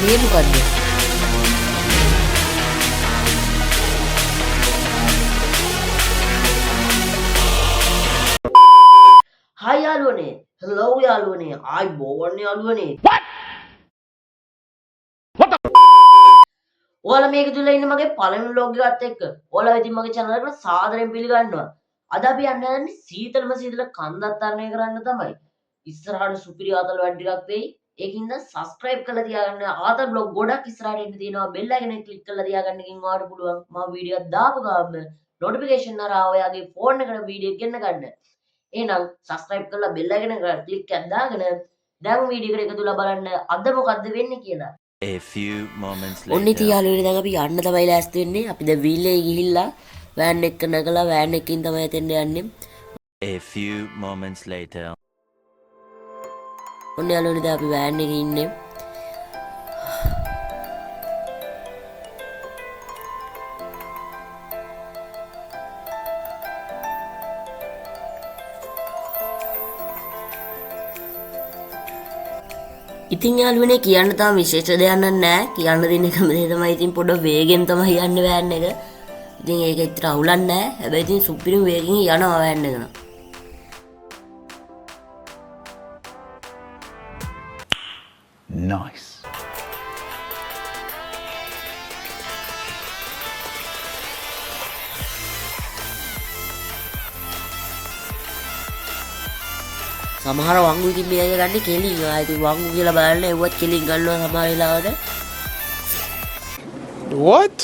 මේ මොකද්ද? හායි යාළුවනේ, හෙලෝ යාළුවනේ, ආයිබෝවන් යාළුවනේ. ඔයාලා මේක තුල ඉන්න මගේ පළවෙනි ව්ලොග් එකත් එක්ක ඔයාලා ඉතින් මගේ channel එකට සාදරයෙන් පිළිගන්නවා. අද අපි යන්න හදන්නේ සීතලම සීතල කන්දක් තරණය කරන්න තමයි. ඉස්සරහට සුපිරි ආතල් වැඩ ටිකක් වෙයි. ඒකින්ද subscribe කරලා තියාගන්න. ආතල් ව්ලොග් ගොඩක් ඉස්සරහට එන්න තියෙනවා. බෙල් අයිකන් එක ක්ලික් කරලා තියාගන්න එකෙන් ඔයාලට පුළුවන් මම වීඩියෝ එකක් දාපු ගමන් නොටිෆිකේෂන් හරහා ඔයාගේ ෆෝන් එකට වීඩියෝ එක ගෙන්න ගන්න. එහෙනම් subscribe කරලා බෙල් අයිකන් එක ක්ලික් එකක් දාගෙන දැන් වීඩියෝ එකට එකතු වෙලා බලන්න අද මොකද්ද වෙන්නේ කියලා. A few moments ඔන්න ඉතින් later. යාළුවනේ දැන් අපි යන්න තමයි ලෑස්ති වෙන්නේ. අපි දැන් වීල් එකේ ගිහිල්ලා වෑන් එක නැගලා වෑන් එකකින් තමයි එතෙන්ට යන්නේ. A few moments later. ඔන්න යාළුවනේ දැන් අපි වෑන් එකේ ඉන්නේ. ඉතින් යාළුවනේ කියන්න තාම විශේෂ දෙයක් නම් නෑ. කියන්න දෙන එකම දේ තමයි ඉතින් පොඩ වේගෙන් තමයි යන්නේ වෑන් එක. ඉතින් ඒක ඇත්තට අවුලක් නෑ. හැබැයි ඉතින් සුපිරිම වේගෙන් යනවා වෑන් එක නම්. Nice. සමහර වංගු ඉතින් මේ අය ගන්නේ කෙලින්. ආ ඉතින් වංගු කියලා බලන්න එව්වත් කෙලින් ගන්නවා සමහර වෙලාවට. What?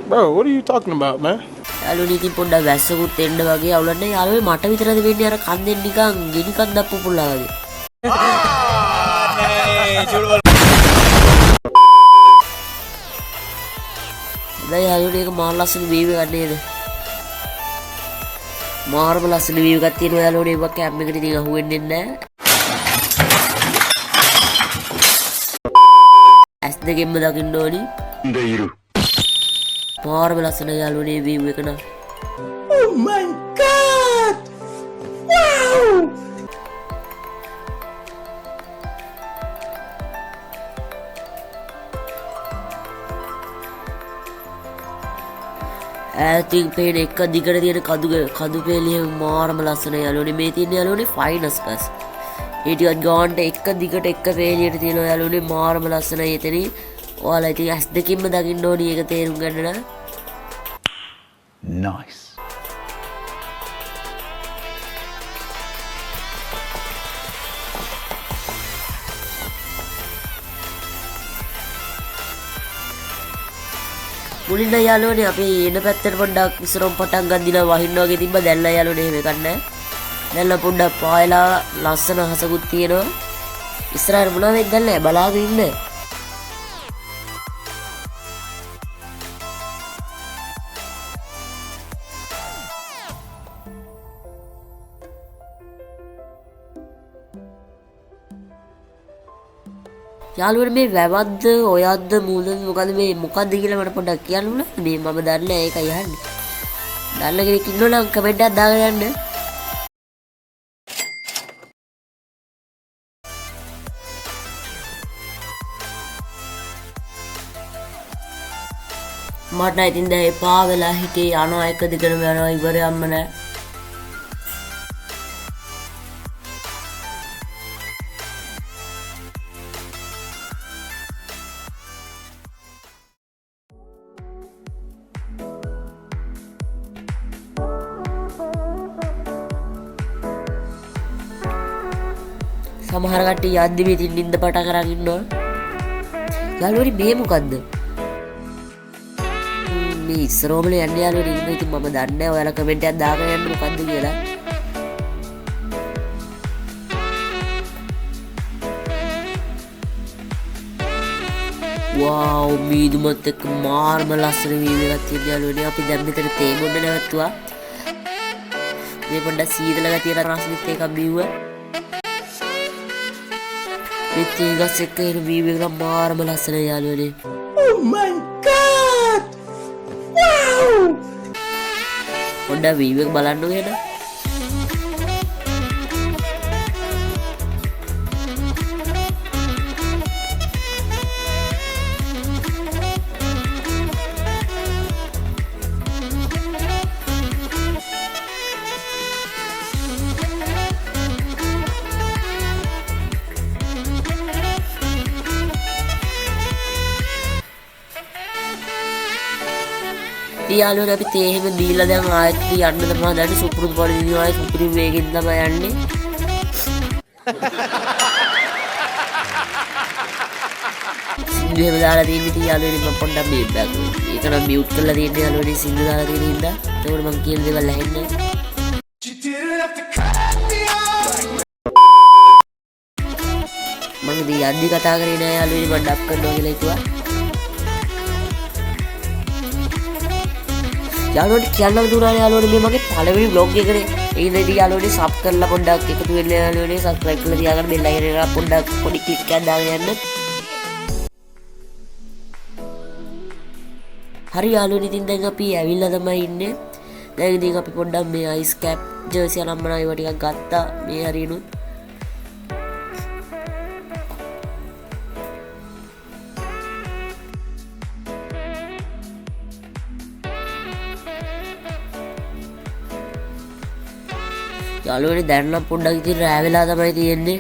Bro, what are you talking about, man? යාළුවනේ ඉතින් පොඩ්ඩක් වැස්සකුත් එන්න වගේ අවුලක් නෑ. යාළුවනේ මට විතරද වෙන්නේ අර කන්දෙන් නිකන් ගිනි කන්දක් පුපුරලා වගේ. හැබැයි යාළුවනේ ඒක මාර ලස්සන වීව් එකක් නේද? මාරම ලස්සන වීව් එකක් තියෙනවා යාළුවනේ. ඒවා කැම් එකට ඉතින් අහුවෙන්නේ නෑ. ඇස් දෙකෙන්ම දකින්න ඕනි. මාරම ලස්සන යාළුවනේ වීව් එක නම්. Oh my god! Wow! ඈතින් පේන එක දිගට තියෙන කඳු පෙළිය මාරම ලස්සන යාළුවනේ. මේ තියෙන යාළුවනේ ෆයිනස් ගස්. ඒ ටිකත් ගානට එක දිගට එක පෙළියට තියෙනවා යාළුවනේ. මාරම ලස්සනයි එතනින්. ඔයාලා ඉතින් ඇස් දෙකින්ම දකින්න ඕනි ඒක තේරුම් ගන්න නම්. Nice. මුලින්ම යාළුවනේ අපි එන පැත්තට පොඩ්ඩක් ඉස්සරොම් පටන් ගන්න දිනා වහින්න වගේ තිබ්බා. දැන් නම් යාළුවනේ එහෙම එකක් නෑ. දැන් නම් පොඩ්ඩක් පායලා ලස්සන හසකුත් තියෙනවා. ඉස්සරහට මොනවා වෙයිද දන්නේ නෑ, බලාගෙන ඉන්න. යාළුවනේ මේ වැවද්ද ඔයද්ද මූලද මොකද්ද මේ මොකද්ද කියලා මට පොඩ්ඩක් කියන්න උනා. මේ මම දන්නේ නෑ ඒකයි අහන්නේ. දන්න කෙනෙක් ඉන්නව නම් කමෙන්ට් එකක් දාගෙන යන්න. මට නම් ඉතින් දැන් එපා වෙලා හිටියේ. යනවා එක දිගටම යනවා ඉවරයක්ම නෑ. සමහර කට්ටිය යද්දි මේ ඉතින් නින්ද පට කරන් ඉන්නවා. යාළුවනේ මේ මොකද්ද? මේ ඉස්සරෝමනේ යන්නේ යාළුවනේ. ඉන්න ඉතින් මම දන්නේ නෑ. ඔයාලා කමෙන්ට් එකක් දාගෙන යන්න මොකද්ද කියලා. වව් මීදුමත් එක්ක මාරම ලස්සන වීව් එකක් තියෙන යාළුවනේ. අපි දැන් මෙතන තේ බොන්න නැවතුවා. මේ පොඩ්ඩක් සීතල ගතිය රසෙත් එකක් බිව්වා. මේ තේ ගස් එක්ක එන වීව් එක නම් මාරම ලස්සනයි යාළුවනේ. Oh my god! Wow! පොඩ්ඩක් වීව් එක බලන්නකෝ එහෙනම්. ඉතින් යාළුවනේ අපි තේ එහෙම දීලා දැන් ආයෙත් යන්න තමයි හදන්නේ. සුපුරුදු පරිදි ආයෙ සුපිරි වේගෙන් තමයි යන්නේ. සින්දු එහෙම දාලා තියෙන්නේ. ඉතින් යාළුවනේ මම පොඩ්ඩක් මේ බැක් ඒක නම් මියුට් කරලා තියෙන්නේ යාළුවනේ, සින්දු දාලා තියෙන හින්දා. ඒකෝට මං කියන දේවල් ඇහෙන්නේ නැහැ. මං ඉතින් යද්දි කතා කරේ නෑ යාළුවනේ, මං ඩබ් කරනවා කියලා හිතුවා. යාළුවන්ට කියන්නම දුරානේ යාළුවනේ, මේ මගේ පළවෙනි ව්ලොග් එකනේ. ඒ හින්දා ඉතින් යාළුවනේ සබ් කරලා පොඩ්ඩක් එකතු වෙන්න යාළුවනේ, සබ්ස්ක්‍රයිබ් කරලා තියාගන්න, බෙල් අයිකන් එක පොඩ්ඩක් පොඩි ක්ලික් එකක් දාගෙන යන්න. හරි යාළුවනේ, ඉතින් දැන් අපි ඇවිල්ලා තමයි ඉන්නේ. දැන් ඉතින් අපි පොඩ්ඩක් මේ අයිස් කැප් ජර්සි අරන් ඒවා ටිකක් ගත්තා මේ හරියනුත්. යාළුවනේ දැන් නම් පොඩ්ඩක් ඉතින් රෑ වෙලා තමයි තියෙන්නේ.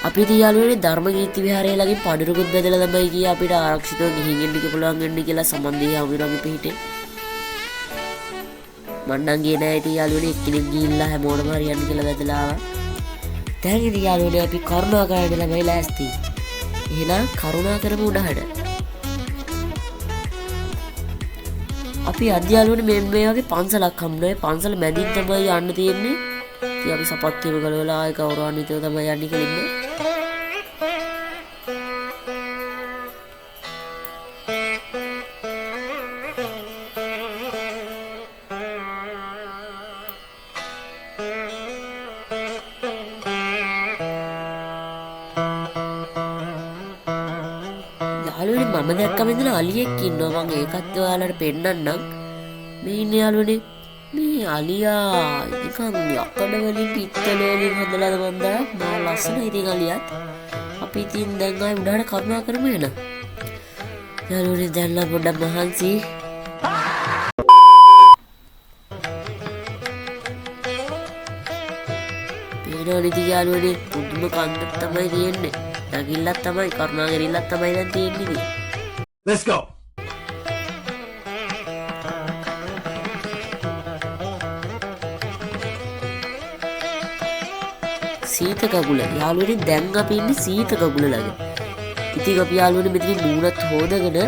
අපි ඉතින් යාළුවනේ ධර්මකීර්ති විහාරය ළඟින් පඩුරුකුත් බැදලා තමයි ගියේ. අපිට ආරක්ෂිතව ගිහින් එන්න පුළුවන් වෙන්න කියලා සමන්දී හමුදුරන්ගේ පිහිටේ. මං නම් ගියේ නෑ ඉතින් යාළුවනේ, එක්කෙනෙක් ගිහිල්ලා හැමෝටම හරියන්න කියලා බැදලා ආවා. දැන් ඉතින් යාළුවනේ අපි කරුණා කරන්න ළමයි ලෑස්ති. එහෙනම් කරුණා කරමු උඩහට. අපි අද යාළුවනේ මේ වගේ පන්සලක් හම්බුනා. ඒ පන්සල මැදින් තමයි යන්න තියෙන්නේ. ඉතින් අපි සපත්තු එහෙම ගලවලා ආයේ ගෞරවාන්විතව තමයි යන්නේ කෙලින්ම. යාළුවනේ මම දැක්කම ඉඳලා අලියෙක් ඉන්නවා. මං ඒකත් ඔයාලට පෙන්නන්නම්. මේ ඉන්නේ යාළුවනේ. මේ අලියා නිකන් යකඩ වලින් පිත්තල වලින් හදලාද මන් දා. මා ලස්සනයි ඉතින් අලියාත්. අපි ඉතින් දැන් ආයේ උඩහට කරුණා කරමු එහෙනම්. යාළුවනේ දැන් නම් පොඩ්ඩක් මහන්සි. පේනවනේ ඉතින් යාළුවනේ පුදුම කන්දක් තමයි තියෙන්නේ. නැගිල්ලක් තමයි, කරුණා කිරිල්ලක් තමයි දැන් තියෙන්නේ ඉතින්. Let's go. සීත කකුල යාළුවනේ දැන් අපි ඉන්නේ සීත කකුල ළඟ. ඉතින් අපි යාළුවනේ මෙතනින් මූණත් හොදගෙන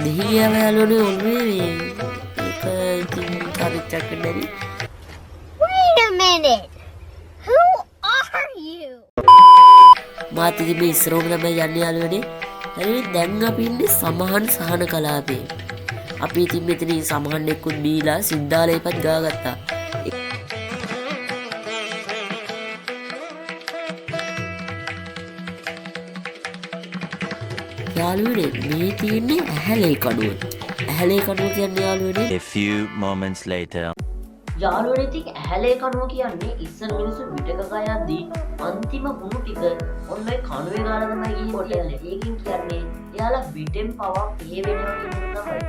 දෙහි ගියාම යාළුවනේ ඔළුවේ මේ ඒක ඉතින් කරිච්චක් වෙන්න ඇති. Wait a minute. Who are you? මාත් ඉතින් මේ ඉස්සරහම තමයි යන්නේ යාළුවනේ. හරි දැන් අපි ඉන්නේ සමහන් සහන කලාපේ. අපි ඉතින් මෙතනින් සමහන් එක්කුත් බීලා සිද්ධාලේපත් ගාගත්තා. යාළුවනේ මේ තියෙන්නේ ඇහැලේ කඩුව. ඇහැලේ කඩුව කියන්නේ යාළුවනේ A few moments later. යාළුවනේ ඉතින් ඇහැලේ කණුව කියන්නේ ඉස්සර මිනිස්සු විටක ගයද්දී අන්තිම හුණු ටික ඔන්න ඔය කණුවේ ගාලා තමයි ගිහින් කොටන්නේ. ඒකෙන් කියන්නේ එයාලා විටෙන් පවා පිහ වෙනවා කියන එක තමයි.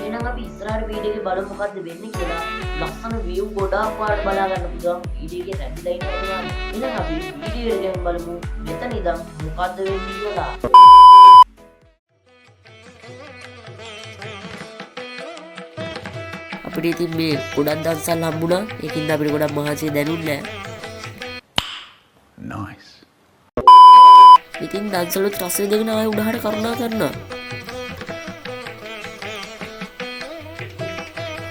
එහෙනම් අපි ඉස්සරහට වීඩියෝ එකේ බලමු මොකද්ද වෙන්නේ කියලා. ලස්සන view ගොඩාක් ඔයාලට බලා ගන්න පුළුවන් වීඩියෝ එකේ රැඳිලා ඉන්න අනිවාර්යයෙන්. එහෙනම් අපි වීඩියෝ එක ගැන බලමු මෙතන ඉඳන් මොකද්ද වෙන්නේ කියලා. අපිට ඉතින් මේ ගොඩක් දන්සල් හම්බුණා. ඒකින්ද අපිට ගොඩක් මහන්සිය දැනුන්නේ නෑ. Nice. ඉතින් දන්සලුත් රස විඳගෙන ආයෙ උඩහට කරුණා කරනවා.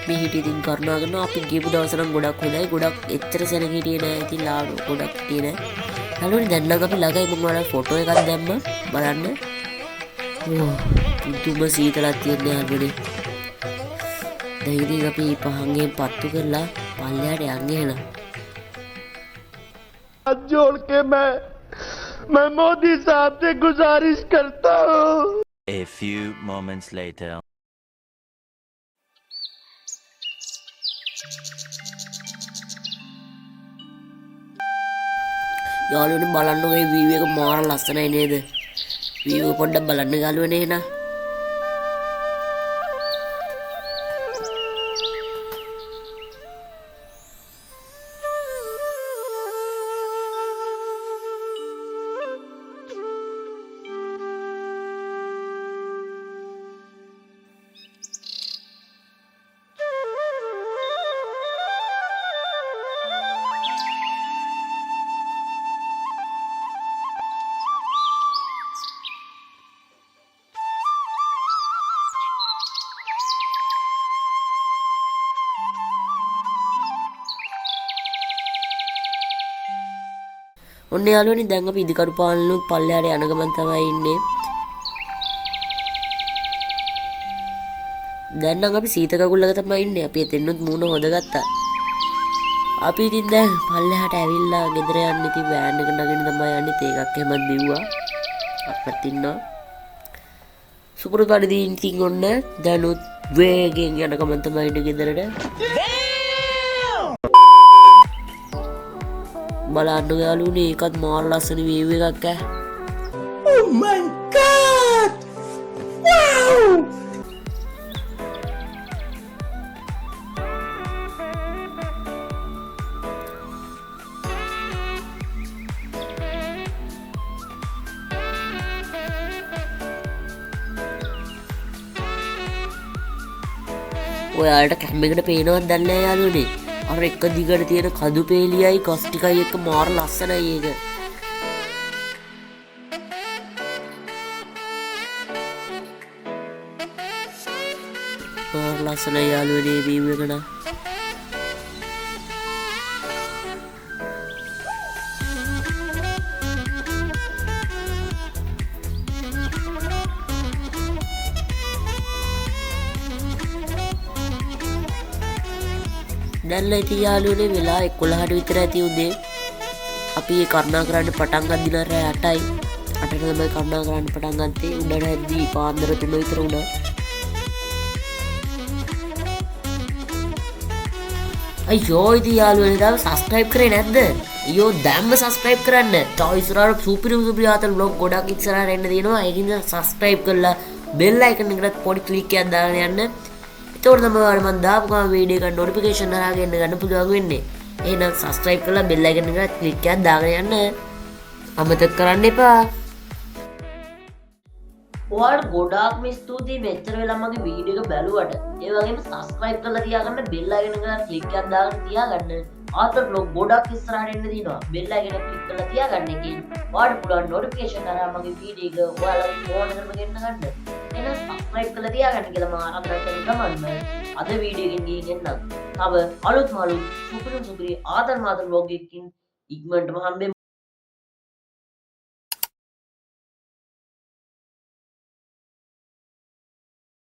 මේ හිටිය ඉතින් කරුණා කරනවා. අපි ගියපු දවස නම් ගොඩක් හොඳයි. ගොඩක් එච්චර සැනක හිටියේ නෑ. ඉතින් ලාභ ගොඩක් හිටියේ නෑ. යාළුවනේ දැන් නම් අපි ළඟයි. මම ඔයාලට ෆොටෝ එකක් දැම්මා. බලන්න. ඕ පුදුම සීතලක් තියෙන යාළුවනේ. දැන් ඉතින් අපි පහන් එහෙම පත්තු කරලා පල්ලෙහාට යන් එහෙනම්. हाथ जोड़ के मैं मोदी साहब से गुजारिश करता हूँ। A few moments later. යාළුවනේ බලන්න ඔය view එක මාර ලස්සනයි නේද? view එක පොඩ්ඩක් බලන්න යාළුවනේ එහෙනම්. ඔන්න යාළුවනේ දැන් අපි ඉදිකටු පාලනුත් පල්ලෙහාට යන ගමන් තමයි ඉන්නේ. දැන් නම් අපි සීත කකුල් ළඟ තමයි ඉන්නේ. අපි එතෙන්නුත් මූණ හොදගත්තා. අපි ඉතින් දැන් පල්ලෙහාට ඇවිල්ලා ගෙදර යන්න ඉතින් වෑන් එක නගින්න තමයි යන්නේ. තේ එකක් එහෙමත් බිව්වා. අපත් ඉන්නවා. සුපුරුදු පරිදි ඉතින් ඔන්න දැනුත් වේගෙන් යන ගමන් තමයි ඉන්නේ ගෙදරට. බලන්න යාළුවනේ ඒකත් මාර ලස්සන වීව් එකක් ඈ. Oh my God! Wow! ඔයාලට කැම් එකට පේනවද දන්නේ නෑ යාළුවනේ. අර එක දිගට තියෙන කඳු පේලියයි ගස් ටිකයි එක්ක මාර ලස්සනයි ඒක. මාර ලස්සනයි යාළුවනේ වීව් එක නම්. දැන් ඉතින් යාළුවනේ වෙලා 11ට විතර ඇති උදේ. අපි ඒ කරුණා කරන්න පටන් ගද්දි නම් රෑ 8යි. 8ට තමයි කරුණා කරන්න පටන් ගත්තේ. උඩට ඇද්දි පාන්දර 3 විතර වුණා. අයියෝ ඉතින් යාළුවනේ තාම සබ්ස්ක්‍රයිබ් කරේ නැද්ද? අයියෝ දැම්ම සබ්ස්ක්‍රයිබ් කරන්න. තව ඉස්සරහට සුපිරිම සුපිරි ආතල් බ්ලොග් ගොඩක් ඉස්සරහට එන්න තියෙනවා. ඒකින්ද සබ්ස්ක්‍රයිබ් කරලා බෙල් අයිකන් එකටත් පොඩි ක්ලික් එකක් දාගෙන යන්න. එතකොට තමයි ඔයාලා මං දාපු ගමන් වීඩියෝ එක නොටිෆිකේෂන් හරහා ගෙන්න ගන්න පුළුවන් වෙන්නේ. එහෙනම් සබ්ස්ක්‍රයිබ් කරලා බෙල් අයිකන් එකට ක්ලික් එකක් දාගෙන යන්න. අමතක කරන්න එපා. ඔයාලට ගොඩාක්ම ස්තුතියි මෙච්චර වෙලා මගේ වීඩියෝ එක බැලුවට. ඒ වගේම සබ්ස්ක්‍රයිබ් කරලා තියාගන්න බෙල් අයිකන් එකට ක්ලික් එකක් දාගෙන තියාගන්න. ආතල් බ්ලොග් ගොඩක් ඉස්සරහට එන්න තියෙනවා. බෙල් අයිකන් එක ක්ලික් කරලා තියාගන්න එකෙන් ඔයාලට පුළුවන් නොටිෆිකේෂන් හරහා මගේ වීඩියෝ එක ඔයාලගේ ෆෝන් එකටම ගෙන්න ගන්න. එහෙනම් සබ්ස්ක්‍රයිබ් කරලා තියාගන්න කියලා මම ආරාධනා කරන ගමන්ම අද වීඩියෝ එකෙන් ගිහින් එන්නම්. තව අලුත්ම අලුත් සුපිරිම සුපිරි ආතල් මාතල් බ්ලොග් එකකින් ඉක්මනටම හම්බෙමු.